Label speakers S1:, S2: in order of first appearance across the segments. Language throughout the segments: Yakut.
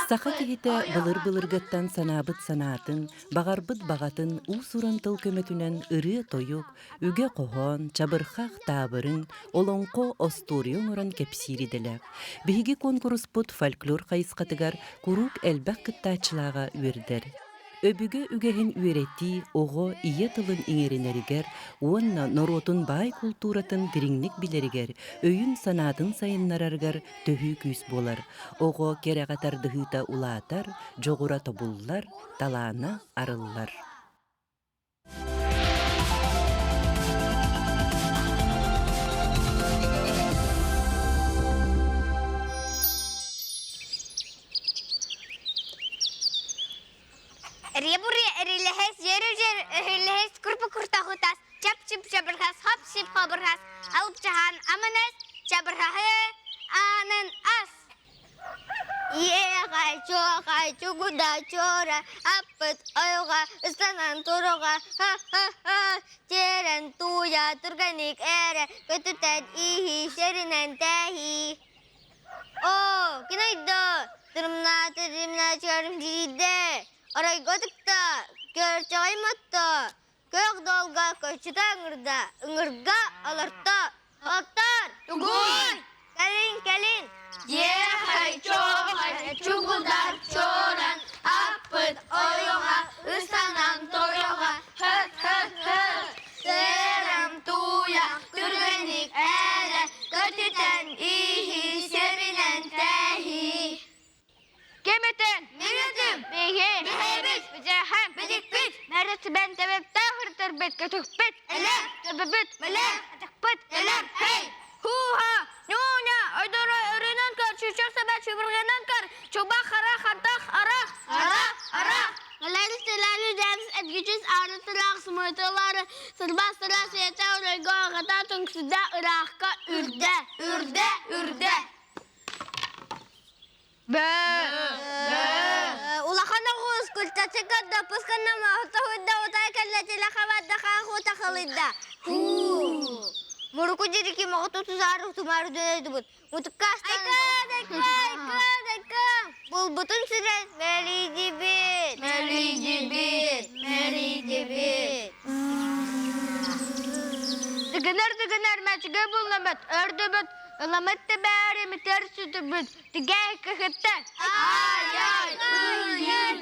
S1: Саха киһитэ былыр-былыргыттан санаабыт санаатын, баҕарбыт баҕатын уус-уран тыл көмөтүнэн ырыа-тойук, үгэ-хоһоон, чабырҕах, таабырын, олоҥхо, остуоруйа оҥорон кэпсиир идэлээх. Биһиги куонкуруспут фольклор хайысхатыгар куруук элбэх кыттааччылааҕа үөрдэр. Өбүгэ үгэһин үөрэтии оҕо ийэ тылын иҥэринэригэр уонна норуотун баай култууратын дириҥник билэригэр, өйүн-санаатын сайыннарарыгар төһүү күүс буолар. Оҕо кэрэҕэ тардыһыыта улаатар, дьоҕура тобуллар, талаана арыллар.
S2: Эрие-буруйа эрилэһэс, дьиэрэ-дьиэр өһүлэһэс, курпу-куртахутас, чап-чип чабырҕас, хоп-сип хобурҕас, алып-чаһаан аманас, чабырҕаһы аанын ас. Иэҕэ, чуоҕа, чугуда, чуора, аппыт ойоҕо, ыстанан туруҕа, ха-ха-ха, тиэрэн тууйа, түргэнник эрэ, көтүтэн иһии, сэринэн тэһии. Оо, кинайда, тырымнаата тырымнааччыларым дьиийдэ, оройго тыкта, көрчөҕөй мотто, күөх дуолга көччүтэ ыҥырда, ыҥырга олорто, оттор,
S3: Тугуй?
S2: Кэлин, кэлин!
S3: Ехай, чохай, чугудар чоран, аппыт ойоҕа, ыстанан тойоҕа, һы-һы-һы, сыарам тууйа, түргэник эрэ, көтүтэн иһи, сэринэн тэһии.
S2: Ким этин?
S3: Мин этим!
S2: Биһи!
S3: Биһэбит!
S2: Биһэхэм!
S3: Бидикпит!
S2: Мэрисибэн тэбэптээх үрдэрбит көтүхпүт!
S3: Элэр!
S2: Төбөбүт!
S3: Мэлэр!
S2: Атахпыт!
S3: Элэр! Хей!
S2: Һуу-ха! Нюня! Ойдоро өрүнэн көр, чүчэх саба чүбүргэнэн көр, чуба хара хантах арах!
S3: Арах! Арах!
S2: Малары дэмс эдгичис арытылаах смытылары сырбастыра света оройго аҕата түҥсүдэ ыраахка үрдэ.
S3: Үрдэ! Үрдэ!
S2: Улахан оҕус культачы көрдө пусканна маһыта утай кэллэтилэ хабадда хаахута халыйда. Муруку дирики моҕоту тузары тумары дөнөйдүбүт. Мутукка Булбутун сүрэн мэлийдибит.
S3: Мэлийдибит. Мэлийдибит.
S2: Дыгынар дыгынар мәчүгэ булламат, өрдөбүт, ыламыт тэбээри митер сүтүбүт, тигээ кыһыттар.
S3: Ай-ай, ый-ый.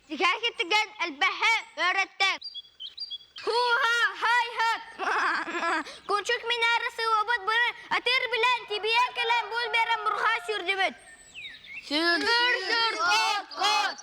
S2: Тигээ хитигэн элбэхэ өрөттен. Һуу-ха, хай-хат. Кунчук минаары сыуабыт быры атыр билэн тибиэн кэлэн бул берен бурха сүрдүбүт.
S3: Сүр-сүр, кот-кот.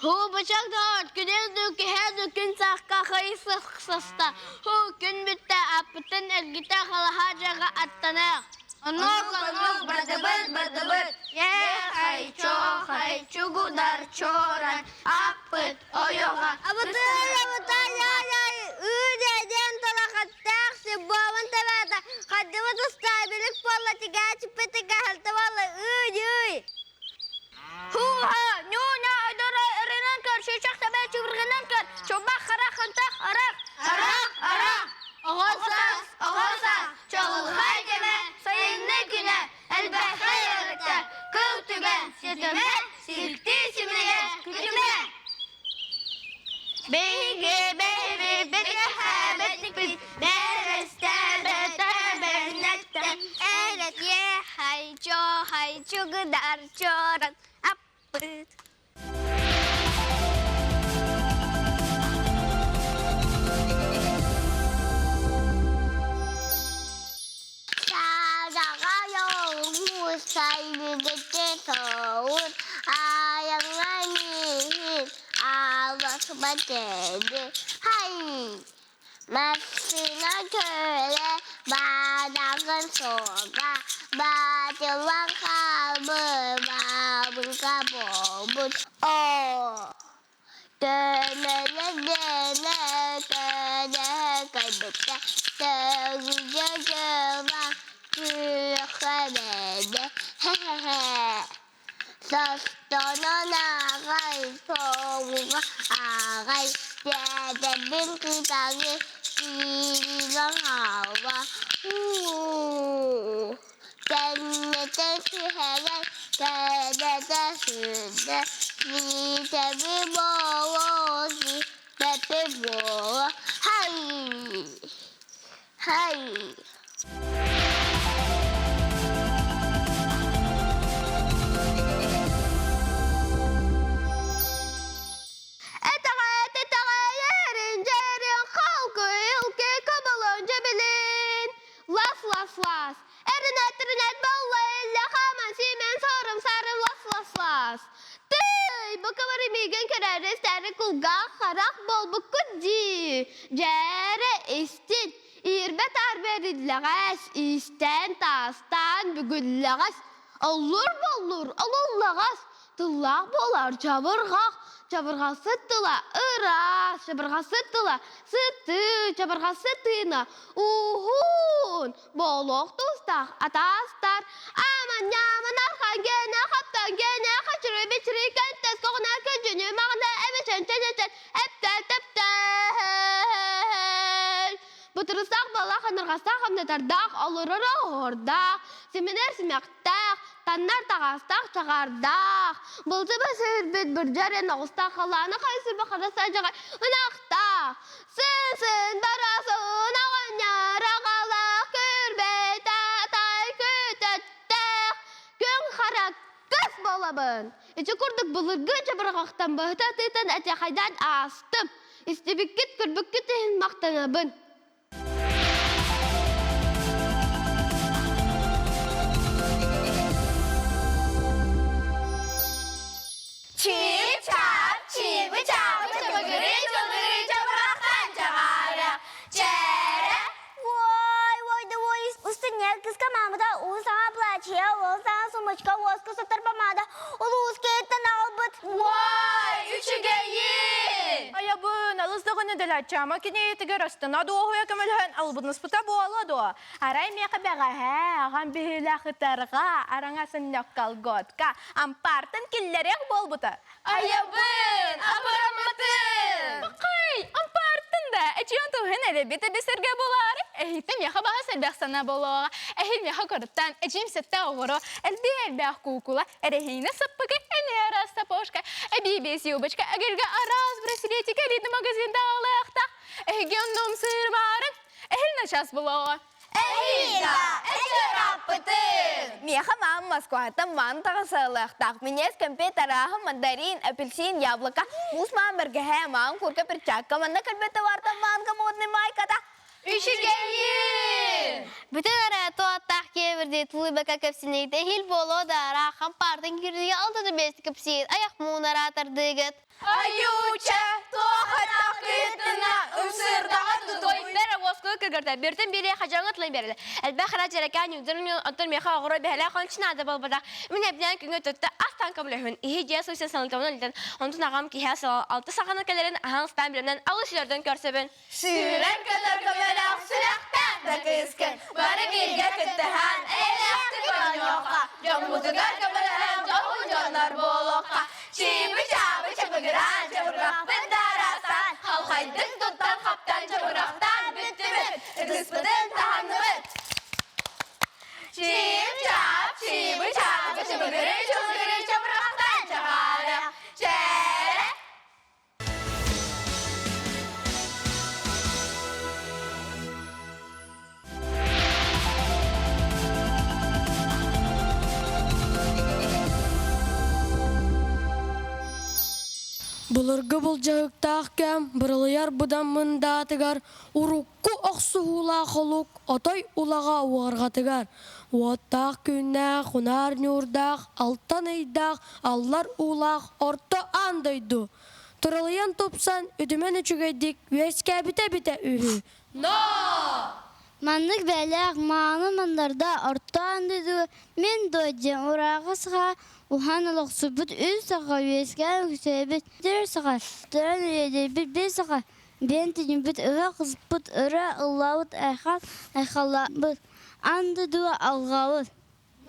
S2: Ху бычак доҕор, күнүс дуу, киһэ дуу күн саахка хайысхсаста. Ху күн бүттэ, аппытын эргитэ халаһа дьаҕа аттаныах.
S3: Оннук, оннук, бардыбыт, бардыбыт. Ехай, чохай, чугудар, чоран, аппыт, ойоҕо.
S2: Абытыай, абытай, ай, ай, ыы-дэ диэн талахаттаах сиббуобун тэбээтэ, хардыбыт устаа билик буолла, тигээчиппит тигэһэлтэ буолла, ыы-дьый. Һуу-ха, ньуу-ньаа ойдоро өрүнэн көр, шүчэх тэбэ чүбүргэнэн көр, чубах хара хантах арах.
S3: Арах, арах. Оҕо саас, оҕо саас, чаҕылхай кэмэ, сайынны күнэ, элбэххэ өрүттэ, кыл түгэн, ситимэ, силти симигэ, күтүмэ.
S2: Биһиги бэйэбит бэтэһээбэтиппит, бэрэстэбэтэбэнэттэн эрэт ехай, чохай, чугудар, чоран, аппыт. Массыына көлө баадаҕын суоҕа, баатылан хаалбыт, баабыҥка буолбут. Оо, Төнөлө-дөнө төнө кэлбитэ, төгүрдьэ дьыла күөххэ бэйдэ, хэ-хэ-хэ. Состонон аҕай, соҕуга аҕай, дьээдэбин кытары киирэн хаалла. Уу, кэннитэ күндэ Витяби болози Пепе боло Хай! Хай! Этэҕэ тэтэҕэйэрин дьэрин халкы-илки кыбылын дьэбилин Лас-лас-лас Эринэт-эринэт балла иллэ хааман сиимэн сарым-сарым лас-лас-лас Тыый, бу кыбары миигин көрөрү истээри кулгаах харах буолбуккут дии Дьээрэ истин иирбэ-таар бэриллэҕэс иистэн таастаан бүгүллэҕэс Оллур-боллур олуллаҕас тыллаах буолар чабырҕах, чабырҕасыт тыла ыраас, чабырҕасыт тыла сытыы, чабырҕасыт тыына уһун, буолуох тустаах атаастар, аман-ньааман архан гэнэ хаптан гэнэ хачыры бичири көнтөс көҕүнэ күндүнү маҕына эбэчэн чэнэчэн эптэл тэптэл Бытырыстаах балах анырҕастаах амнатардаах олорор оһуордаах симинэр симэхтээх таннар таҕаастаах чаҕаардаах былтыба сүүрбүт бырдьар эн оҕустаах халааны хайсырба хара садьаҕай ынахтаах сын-сын барасын оҕонньор аҕалаах күрбэт атай күтөттөөх күн хара кыс буолабын ити курдук былыргы чабырҕахтан быһыта тыытан этиэхэйдээн аастым истибиккит көрбүккүт иһин махтанабын
S3: Чип-чап, чибы-чабы, чабыгыры, чалыры, чабырахтан чаҕаара, чээрэ.
S2: Ой, ой да ой, устунья кыска маамыта уу саҥа плачья, ол саҥа сумочка, уоска сотор помада, улуус киһиттэн аҕалбыт.
S3: Уай, үчүгэйин!
S4: Айабын, алыс даҕаны дэлэччама киниэтигэр астына дуоһуйа көмөлөһөн албыныспыта буола дуо? Арай миэхэ бэҕэһээ аҕам биһилэх ытарҕа, араҥасын ньокколготка, ампаартан киллэриэх буолбута.
S3: Айабын, абыраммытын!
S4: Бакай, ампаартан да, эчион туһун элэбит эбисэргэ булаары, эһиттэ миэхэ баһа сэрбэх сана болуоҕа, эһи миэхэ коруттан, эчиим сэттэ оҕоро, элбии элбэх куукула, эрэһиинэ саппыкы, эмиэ араас сапожка, эбии биэс юбочка, агырга араас браслетик элитный магазинда алыахтаах, эһиги оннум сыырмаарын, эһил начаас булуоҕа.
S3: Эһида, эчэраппытын!
S5: Миэхэ маам Москваттан маан таҕысалыахтаах. Минньиэс кэмпиэт арааһа, мандарин, апельсин, яблоко, муус маан бэргэһэ, маан курка, перчатка, манна кэлбит товартан маанка модный майката.
S3: Үчүгэйин!
S2: Бүтүн эрэ туоттаах киэбирдии тулуйбакка кэпсиниитэ иһил буолуо да араах хампаартан киирдигэ алта да биэс кэпсиир айах муунара тардыыгыт.
S3: Айууча, туохатах кыытына, ымсыырдаҕа тутой.
S5: Бэрэ уоскуга кыргырта, бертен биэрэ хадьаҥа тылын береле. Элбэх хара дьэрэкээн юдыр оттон миэхэ оҕуруо бэһэлээх ончу наада буолбатах. Мин эбинэн күҥҥэ төттө астан көмөлөһүн. Иһи дьиэ суйсан салынтабын өлтөн. Онтун аҕам киһи алты саҕана кэлэрин аһаң ыстаан билэмнэн алыс үөрдөн көрсөбүн.
S3: Сүүрэн көтөр көмөлөөх сүрэхтээх да кыыскын бары бииргэ кыттыһан эйэлээхтик оонньуохха, дьоммутугар көмөлөһөн дьоһун дьоннор буолуохха. Чиибы-чаабы чабыгыраан, чабырҕахпыт да араастаан, халхайдык туттан хаптан чабырҕахтаан бүттүбүт, ытыспытын таһынныбыт. Чиим-чаап, чиибы-чаабы чабыгыры чабыгыры чабырҕахтаан чаҕаарыах, чээрэ.
S6: Былыргы былдьаһыктаах кэм бырылыйар быдан мындаатыгар урукку охсуһуулаах олук отой улаҕа уорҕатыгар уоттаах күннээх, унаар ньуурдаах, алтан ыйдаах, аллар уулаах орто аан дойду Туралыйан тупсан, үтүмэн үчүгэйдик үөскээбитэ эбитэ үһү.
S2: Маннык бэлэх мааны мандарда орто андыдыы мин дойдум урааҕы саха уһаан олохсуйбут үс саха үөскээн үксээбит түөрт саха төрөн үйэдийбит биир саха биэн тинийбит ыһыах ыспыт ырыа ыллаабыт айхал айхаллаабыт андыдыы алҕаабыт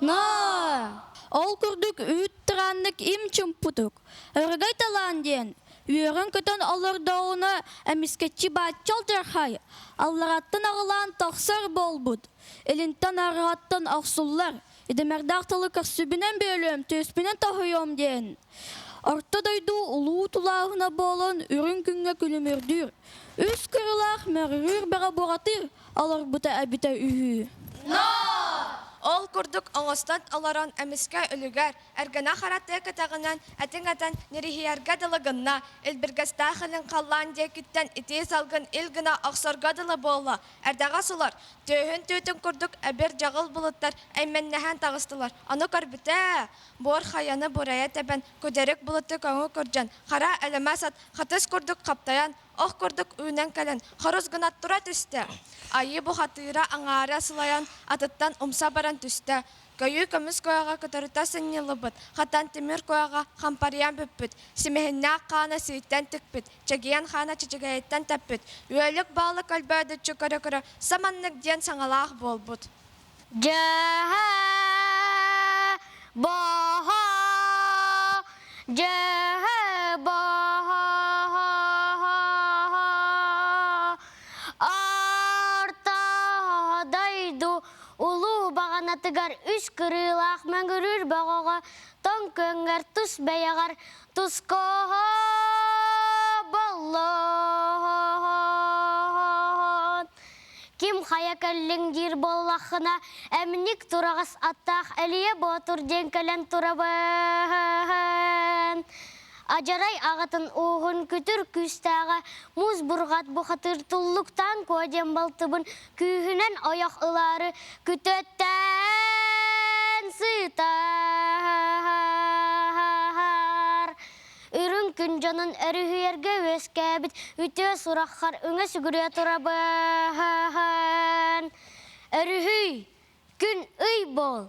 S6: Ноо! Ол курдук үүт тырааннык им чумпутук, өрөгөй талаан диэн, үөрэн-көтөн олордоҕуна эмискэччи баачча алдьархай, аллараттан аҕылаан тахсар буолбут, илинтэн арҕааттан охсуллар, Идэмэрдээх тылы көрсүбүнэн бүөлүөм, түөспүнэн тоһуйуом диэн. Орто дойду улуу тулааһына буолан үрүҥ күҥҥэ күлүмүрдүүр, үс кырылаах мөрүрүүр бэҕэ буоратыыр олорбута эбитэ үһү.
S7: Ол курдук оҥостон олорон эмискэ үлүгэр, эргэнэ хара тыа кэтэҕинэн этиҥ этэн ньириһийэргэ дылы гынна, илбиргэстээх илин халлаан диэкиттэн итии салгын ил гына охсорго дылы буолла, эрдэҕэс улар, түөһүн түүтүн курдук эбир-дьаҕыл былыттар эймэннэһэн таҕыстылар, ону көрбүтэ, буор хайаны бурайа тэбэн, күдэрик былыты көҥү күрдьэн, хара элэмэс ат хатыс курдук хаптайан, ох курдук үүнэн кэлэн, хорус гына тура түстэ. Айыы бухатыыра аҥаара сылайан, атыттан умса баран түстэ. Көйүү көмүс куйаҕа кытарыта сынньыллыбыт, хатан тимир куйаҕа хампарыйан бүппүт, симэһиннээх хаана сииттэн тикпит, чэгиэн хаана чэчэгэйиттэн тэппит, үөлүк баалы көлбөөдөччү көрө-көрө саманнык диэн саҥалаах буолбут.
S2: Дьэһэ баһа дьэһэ баһа Арта дойду улуу баҕанатыгар үс кырыылаах мөҥүрүүр бөҕөҕө тоҥ көҥҥөр тус бэйэҕэр тускоһо боллоон Ким хайа кэллиҥ диир буоллаххына, эмник тураҕас аттаах Элийэ Боотур диэн кэлэн турабын. Адьарай аҕатын ууһун күтүр күүстээҕэ муус бурҕат бухатыыр туллуктаан куо диэн балтыбын күүһүнэн ойох ылаары күтүөттээн сытар. Үрүҥ күн дьонун өрүһүйэргэ үөскээбит үтүө сураххар үҥэ сүгүрүйэ турабын. Өрүһүй, күн ый буол.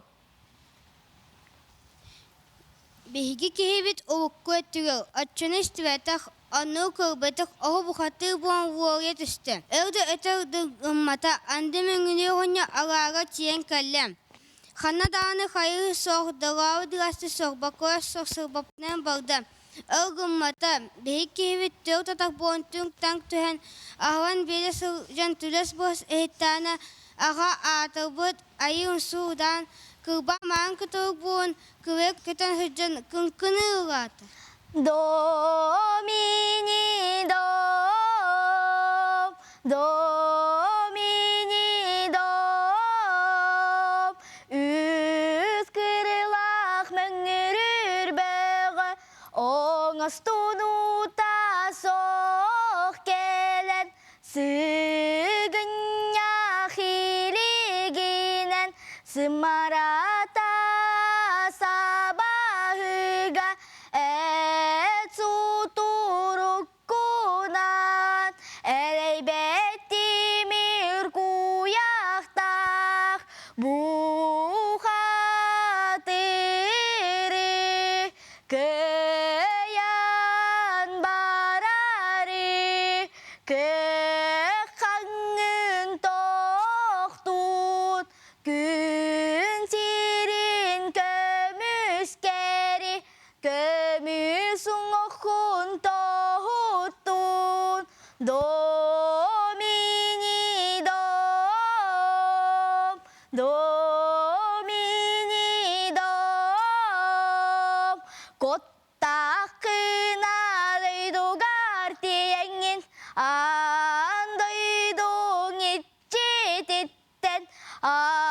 S3: Биһиги киһибит урукку өттүгэр оччону истибэтэх, оннугу көрбөтөх оһо бухатыы буолан уолуйа түстэ. Өр да өтөр да гыммата, анды мөҥүнүө оҕонньор алаага тиийэн кэллэ. Ханна даҕаны хайыы суох, дорообо дырасты сорбокуо суох сырбаппытынан барда. Өр гыммата, биһиги киһибит түөрт атах буолан түҥ-таҥ түһэн, аһаран биэрэ сылдьан түлэс-буос иһиттэҕинэ, аҕа аатырбыт айыы умсуудаан, кырбаа маҥан кытылык буолан, кырыа көтөн сылдьан кыҥкыныы ылаата.
S2: До мини до, до мини до, үс кырылаах мөҥүрүүр бөҕө оҥостунуута суох кэлэн сыгынньах илигинэн сымарата сабаһыга эт сутуруккунан элэйбэт тимир куйахтаах бухатыры кыайан барары кыаххаҥҥын тохтуут күн сирин көмүскэри көмүс уҥуоххун тоһуттун Домини дом, домини дом, Куттааххына дойдугар тиийэҥҥин, аан дойдуҥ иччититтэн алҕатан,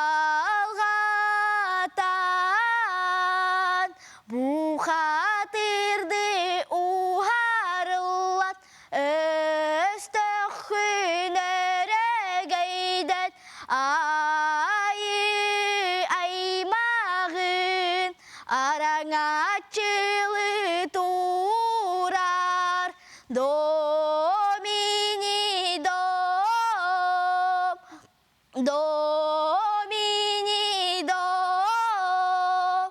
S2: бухатырды уһарыллан, өстөххүн өрөгөйдөт, айыы аймаҕын араҥаччылыы турар Домини дом, Домини дом.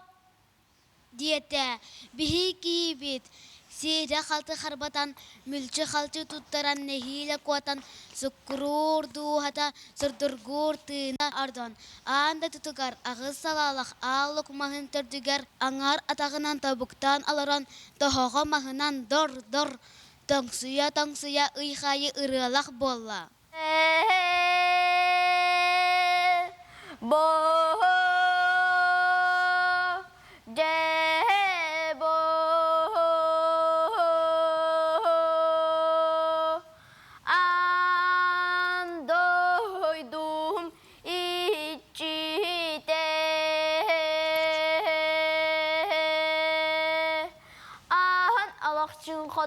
S3: Диэтэ, биһи киибит, сиирэ-халты харбатан, мүлчү-халчы туттаран нэһиилэ куотан, суккуруур дууһата, сурдургуур тыына ордон, аан дойдутугар аҕыс салаалаах ааллык маһын төрдүгэр аҥаар атаҕынан тобуктаан олорон, тоһоҕо маһынан дор-дор тоҥсуйа-тоҥсуйа ый-хайы ырыалах буолла.
S2: Боо.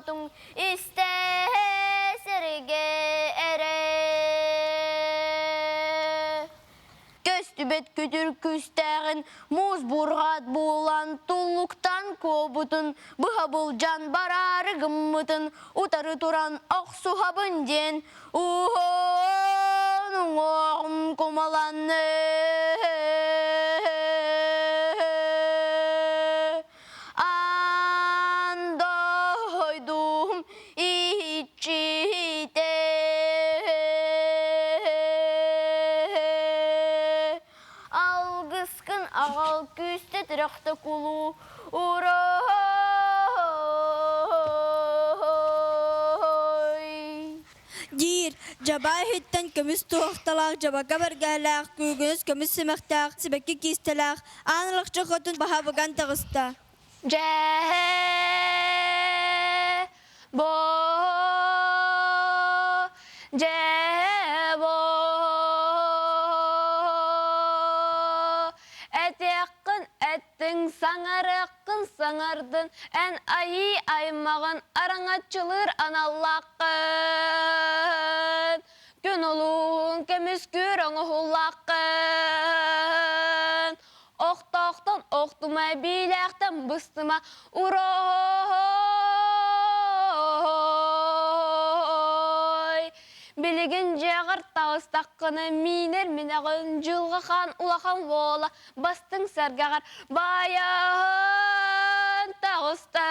S3: оҕотун истэ сэргэ эрэ. Көстүбэт күтүр күүстээҕин муус бурҕаат буолан туллуктан куобутун быһа былдьаан бараары гыммытын утары туран охсуһабын диэн уһун уҥуоҕум кумаланны. Аан дойдум иччитэ Алгыскын аҕал күүстэ тирэхтэ кулуу урой.
S6: Диир, дьабаа иһиттэн көмүс туһахталаах, дьабака бэргэһэлээх, күүгүнэс көмүс симэхтээх, сибэкки киистэлээх, аан алахчы хотун баһа быган таҕыста.
S3: Дьэ, бо, дьэ, бо, этиэххин эттиҥ, саҥарыаххын саҥардын, эн айыы аймаҕын араҥаччылыыр аналлааххын. Күн улууһун көмүскүүр оҥоһуллааххын. Охтоохтон охтума, биилээхтэн быстыма, урой! Билигин дьиэҕэр таҕыстаххына миинэр минэҕин дьылҕа хаан улахан уола бастыҥ сэргэҕэр баайан таҕыста.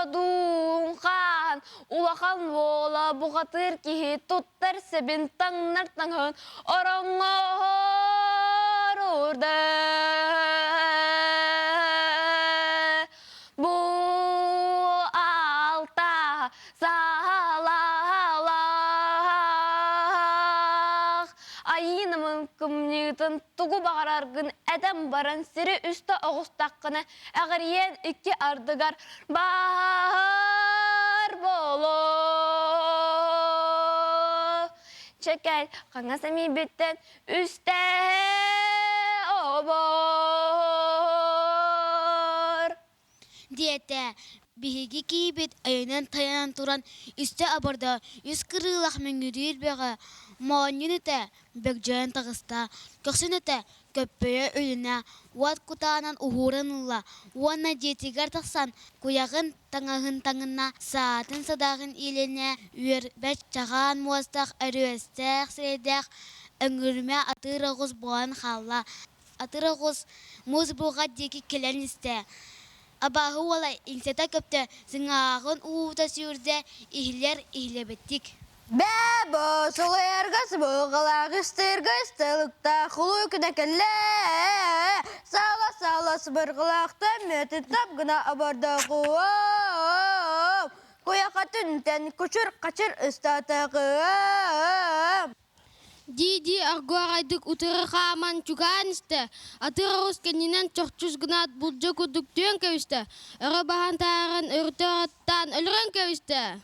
S3: Одуун-хаан улахан уола бухатыыр киһи туттар сэбин таҥнар таҥаһын ороҥҥоһор уурда. Бу алта саалаалаах айыынамын кымньыытын тугу баҕараргын этэн баран сири үстэ оҕустаххына эҕирийэн икки ардыгар баар боло чэкэл хаҥас эмиийбиттэн үстэ обор
S8: Диэтэ, биһиги киһибит өйөнөн-тайанан туран үстэ обордо, үс кырыылаах мөҥүрүүр бөҕө, моонньун этэ бөгдьөйөн таҕыста, көхсүн этэ көппөйө үлүнэ, уот кутаанан уһууран ылла уонна дьиэтигэр тахсан куйаҕын таҥаһын таҥынна, саатын садаҕын иилинэ, үөрбэт чаҕаан муостаах өрүөстээх сирэйдээх өҥүрүмэ атыыр оҕус буолан хаалла. Атыр оҕус муус буҕа диэки кэлэн истэ. Абааһы уола иҥсэтэ көптө, сыҥааҕын уута сүүрдэ, иһилэр иһилэбиттик.
S2: Бээ-боо, сулуйарга сыбылҕалаах истиргэ ысталыктаах улуу күнэ кэллэ. Саала-саала сыбырҕалаахтан мүөтүн тап гына обордоҕуом. Куйаха түнтэн кучур-хачыр ыстатаҕыам.
S8: Дии-дии аргыарайдык утары хааман чугаһаан истэ, атыр оҕус кэннинэн чохчус гынаат булдьа курдук түөн кэбистэ, өрө баһан таһааран өрүтэ аттаан өлөрөн кэбистэ.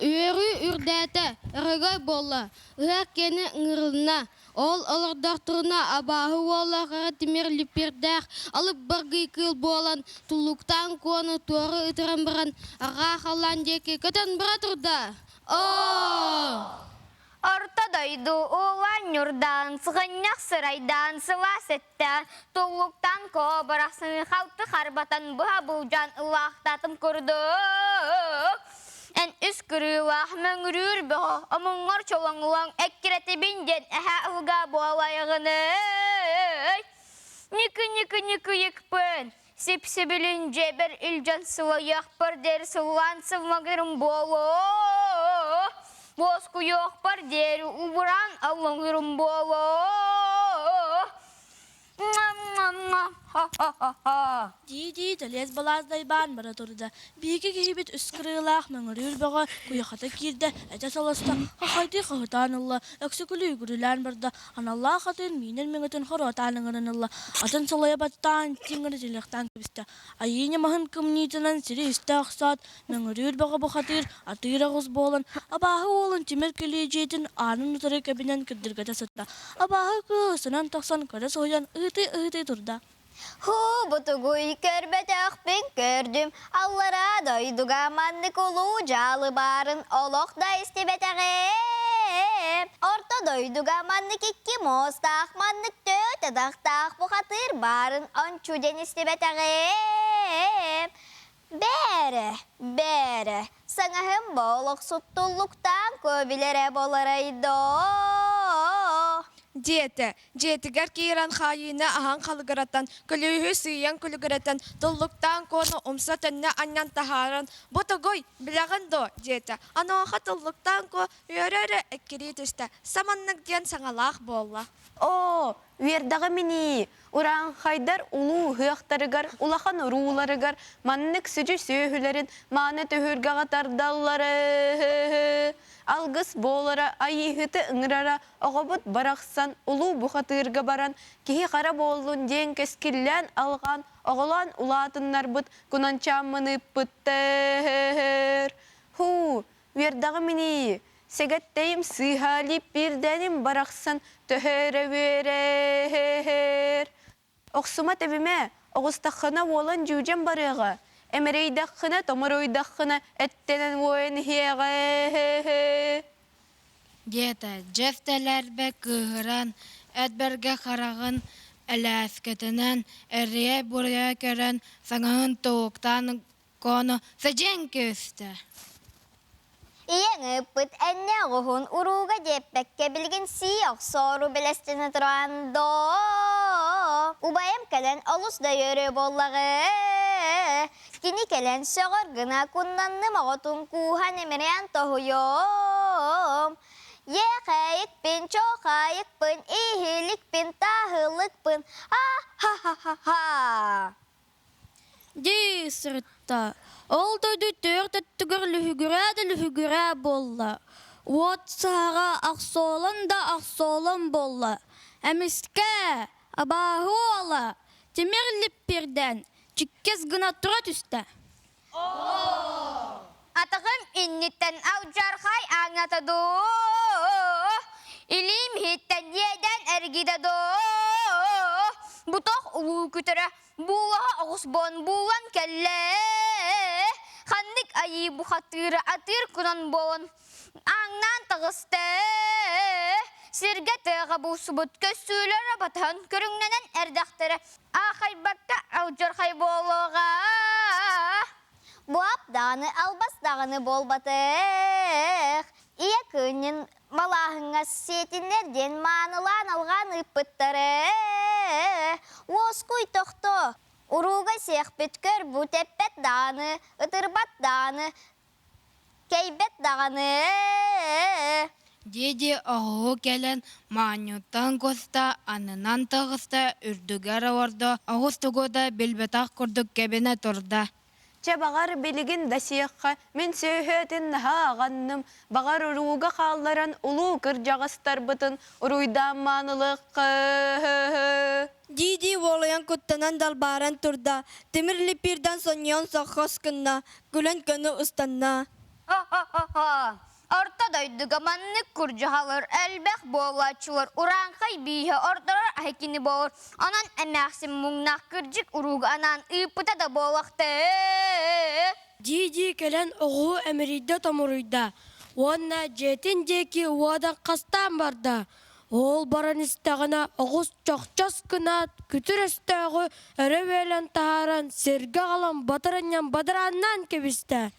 S8: Үөрүү үрдээтэ, өрөгөй буолла, ыһыах киэнэ ыҥырылынна. Ол олордохторуна абааһы уола хара тимир липпиэрдээх алып баргый кыыл буолан туллуктаан куону туора ытыран баран арҕаа халлаан диэки көтөн бара турда. Оо!
S3: Орто дойду улан ньурдаан, сыгынньах сырайдаан, сылаас эттээн, туллуктаан куобарахсыны халты харбатан быһа былдьаан ылаахтаатым курдук. Эн үс кырыылаах мөҥүрүүр бөҕө, омуҥҥар чолоҥулаҥ эккирэтибин диэн эһэ ылга буолайаҕыный. Ньыкы-ньыкы-ньыкыйыкпын, Сип-сибилин дьиэбэр илдьэн сылайыахпар диэри сыллаан сылмагырым буолуо. Уоскуйуохпар диэри убураан аллаҥырым буолуо. Ха-ха-ха-ха-ха!
S6: Дии-дии тэлиэс-балаас дайбаан бара турда. Биһиги киһибит үс кырыылаах мөҥүрүүр бөҕө куйахата киирдэ, этэ саласта, хахайдыы хаһытаан ылла, өксөкүлүү үгүрүлээн барда, аналлаах атын миинэр мөҥөтүн хоруотаан ыҥыран ылла, атын салайа баттаан тиҥ гына тилэхтээн кэбистэ. Айыы ньамаһын кымньыытынан сири истэ охсоот, мөҥүрүүр бөҕө бухатыыр, атыыр оҕус буолан, абааһы уолун тимир кэлии дьиэтин аанын утары кэбинэн кырдыргата сытта. Абааһы кыысынан тахсан көрө соһуйан ыһытыы-ыһытыы турда.
S2: Һуу, бутугуй көрбөтөхпүн көрдүм, аллараа дойдуга маннык улуу дьаалы баарын олох да истибэтэҕим. Орто дойдуга маннык икки муостаах, маннык төрт атахтаах бухатыыр баарын ончу диэн истибэтэҕим. Бээрэ, бээрэ, саҥаһым боолохсут туллуктаан куо билэрэ буоларай доо.
S7: Диэтэ, дьиэтигэр киирэн хаайыыны аһан халыгыратан, күлүүһү сыыйан күлүгүрэтэн, туллуктаан куону умса-төннө анньан таһааран, «Бу тугуй, билэҕин дуо?» диэтэ. Онуоха туллуктаан куо үөрэ-үөрэ эккирии түстэ, саманнык диэн саҥалаах буолла.
S9: Оо, үөрдэҕим инии, Урааҥхайдар улуу ыһыахтарыгар, улахан урууларыгар маннык сүдү сүөһүлэрин мааны түһүлгэҕэ тардаллара алгыс буолара, айыыһыты ыҥырара, оҕобут барахсан улуу бухатыырга баран киһи-хара буоллун диэн кэскиллээн алҕаан, оҕолоон улаатыннарбыт кунанчааммын ыыппыттар. Һуу, үөрдэҕим инии, Сэгэттэйим сыыһа липпиирдэним барахсан төһө эрэ үөрэр. Охсума тэбимэ, оҕустаххына уолан дьүүдьэн барыаҕа, эмэрэйдэххинэ томоруйдаххына эттэнэн уойан иһиэҕэ.
S10: Диэтэ, Джефф тэлээрбэ кыыһыран, Эдбергэ хараҕын элээскэтинэн эрийэ-буруйа көрөн, саҥаһын тобуктаан Коно садьыан көөстө.
S2: Ийэҥ ыыппыт эннэ оҕуһун урууга диэппэккэ билигин сии охсоору бэлэстэнэ туран доо. Убайым кэлэн олус да үөрүө буоллаҕы. Кини кэлэн сөҕөр гына куннанным оҕотун кууһан имириэн тоһуйуом. Иэхэйикпин, чоохайыкпын, иһиликпин, таһылыкпын, а-ха-ха-ха-ха.
S6: Дии сырытта. Ол дойду түөрт өттүгэр лүһүгүрээ да лүһүгүрээ буолла. Уот саһара ахсоолон да ахсоолон буолла. Эмискэ, абааһы уола, тимир липпирдээн, чиккэс гына тура түстэ.
S3: Атаҕым инниттэн алдьархай ааҥната дуу, илиим иһиттэн иэдээн эргитэ дуу, бутох улуу күтэрэ буулаһа оҕус буон буулан кэллэ. Ханнык айыы бухатыыра атыыр кунан буолан ааҥнаан таҕыста. Сиргэ тыаҕа буусубут көссүүлэрэ батыһан көрүҥнэнэн эрдэхтэрэ аахайбакка алдьархай буолуоҕа.
S2: Буап даҕаны, албас даҕаны буолбатых. Ийэ кыынньын малааһыҥҥа сиэтиннэр диэн маанылаан алҕаан ыыппыттара. Уоскуй тохто, урууга сиэхпит көр бу тэппэт даҕаны, ытырбат даҕаны, кэйбэт даҕаны.
S10: Дии-дии оҕуһу кэлэн моонньуттан куста, аннынан таҕыста, үрдүгэр олордо, оҕус тугу да билбэтэх курдук кэбинэ турда.
S9: Чэ, баҕар, билигин да сиэххэ, мин сүөһүөтүн наһаа аҕанным, баҕар урууга хаалларан улуу кырдьаҕастарбытын уруйдаан маанылыахха.
S11: Дии-дии уолуйан куттанан далбааран турда, тимир липпиирдэн сонньуйан соххос гынна, күлэн көнө ыстанна.
S3: Ха-ха-ха-ха! Орто дойдуга маннык курдьаһалар элбэх буолааччылар урааҥхай бииһэ ордорор аһы кини буолар. Онон эмээхсин муҥнаах кырдьык урууга анаан ыыппыта да буолуохтаа.
S12: Дии-дии кэлэн оҕуһу эмирийдэ томоруйда уонна дьиэтин диэки уодан хастаан барда. Ол баран истэҕинэ оҕус чохчос гынаат күтүр өстөөҕү өрө үөлэн таһааран сиргэ аҕалан батаранньан бадарааннаан кэбистэ.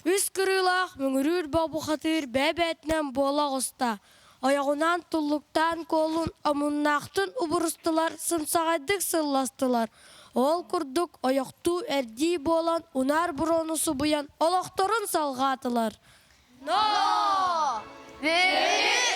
S12: Үс кырыылаах мөҥүрүүр бобухатыыр бэйэ-бэйэтинэн буола оҕуста. Ойоҕунаан туллуктаан куолун омуннаахтын убурустулар, сымсаҕайдык сылластылар. Ол курдук ойохтуу эрдии буолан унаар буруону субуйан олохторун салҕаатылар.
S3: Но! Бөрү!